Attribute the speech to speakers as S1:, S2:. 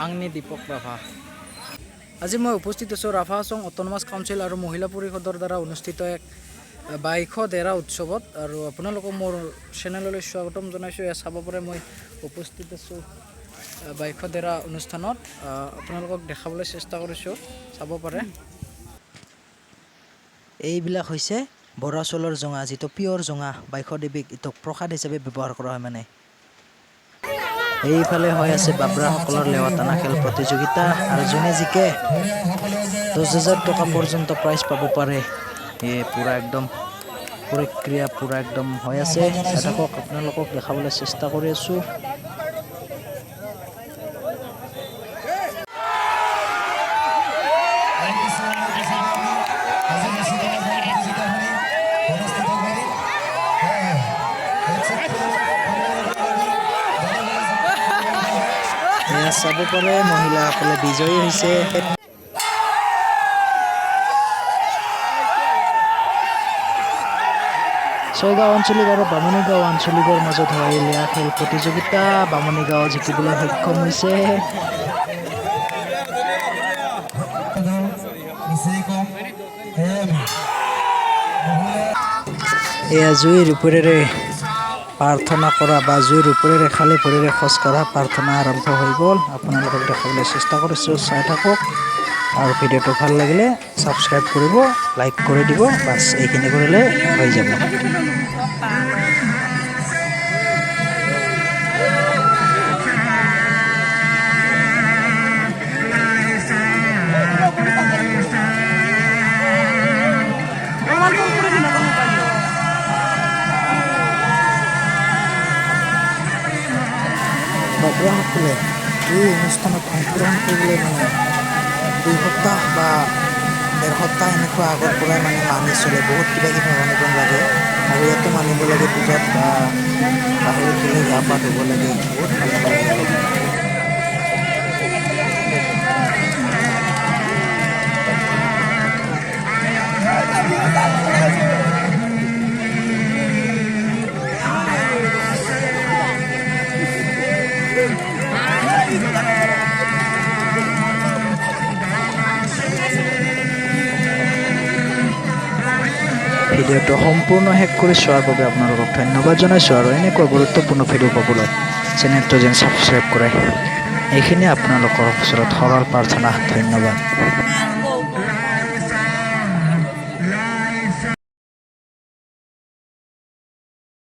S1: आंनि दीपक राभा। আজি মই উপস্থিত আছোঁ ৰাভা হাছং অট'নমাছ কাউন্সিল আৰু মহিলা পৰিষদৰ দ্বাৰা অনুষ্ঠিত এক 22 ডেৰা উৎসৱত আৰু আপোনালোকক মোৰ চেনেললৈ স্বাগতম জনাইছোঁ। এয়া চাব পাৰে, মই উপস্থিত আছোঁ 22 ডেৰা অনুষ্ঠানত। আপোনালোকক দেখাবলৈ চেষ্টা কৰিছোঁ, চাব পাৰে।
S2: এইবিলাক হৈছে বৰা চাউলৰ জঙা, যিটো পিয়ৰ জঙা। বাইখ দেৱীক এইটোক প্ৰসাদ হিচাপে ব্যৱহাৰ কৰা হয়। মানে এইফালে হৈ আছে বাব্ৰাসকলৰ লেৱাটানা খেল প্ৰতিযোগিতা আৰু যোনে জিকে 10,000 টকা পৰ্যন্ত প্ৰাইজ পাব পাৰে। এই পূৰা একদম প্ৰক্ৰিয়া পূৰা একদম হৈ আছে। চাই থাকক, আপোনালোকক দেখাবলৈ চেষ্টা কৰি আছোঁ। এয়া চাব পাৰে, মহিলাসকলে বিজয়ী হৈছে। ছয়গাঁও আঞ্চলিক আৰু বামুণীগাঁও আঞ্চলিকৰ মাজত হোৱা এই লেয়া খেল প্ৰতিযোগিতা বামুণীগাঁও জিকিবলৈ সক্ষম হৈছে। এয়া জুইৰ ওপৰেৰে প্ৰাৰ্থনা কৰা বা জুইৰ ওপৰেৰে খালী ভৰিৰে খোজ কঢ়া প্ৰাৰ্থনা আৰম্ভ হৈ গ'ল। আপোনালোকক দেখাবলৈ চেষ্টা কৰিছোঁ, চাই থাকক আৰু ভিডিঅ'টো ভাল লাগিলে ছাবস্ক্ৰাইব কৰিব, লাইক কৰি দিব, বাছ এইখিনি কৰিলে হৈ যাব। বাবুসকলে এই অনুষ্ঠানত অংশগ্ৰহণ কৰিবলৈ মানে 2 সপ্তাহ বা 1.5 সপ্তাহ এনেকুৱা আগৰ পৰাই মানে মানি চলে। বহুত কিবা কিবি মানিব লাগে আৰু ইয়াতো মানিব লাগে, পূজাত বা বাহিৰত গ'লে গা পা ধুব লাগে, বহুত মানিব লাগে। ভিডিঅ'টো সম্পূৰ্ণ শেষ কৰি চোৱাৰ বাবে আপোনালোকক ধন্যবাদ জনাইছোঁ আৰু এনেকুৱা গুৰুত্বপূৰ্ণ ভিডিঅ' পাবলৈ চেনেলটো যেন ছাবস্ক্ৰাইব কৰে, এইখিনি আপোনালোকৰ ওচৰত সৰল প্ৰাৰ্থনা। ধন্যবাদ।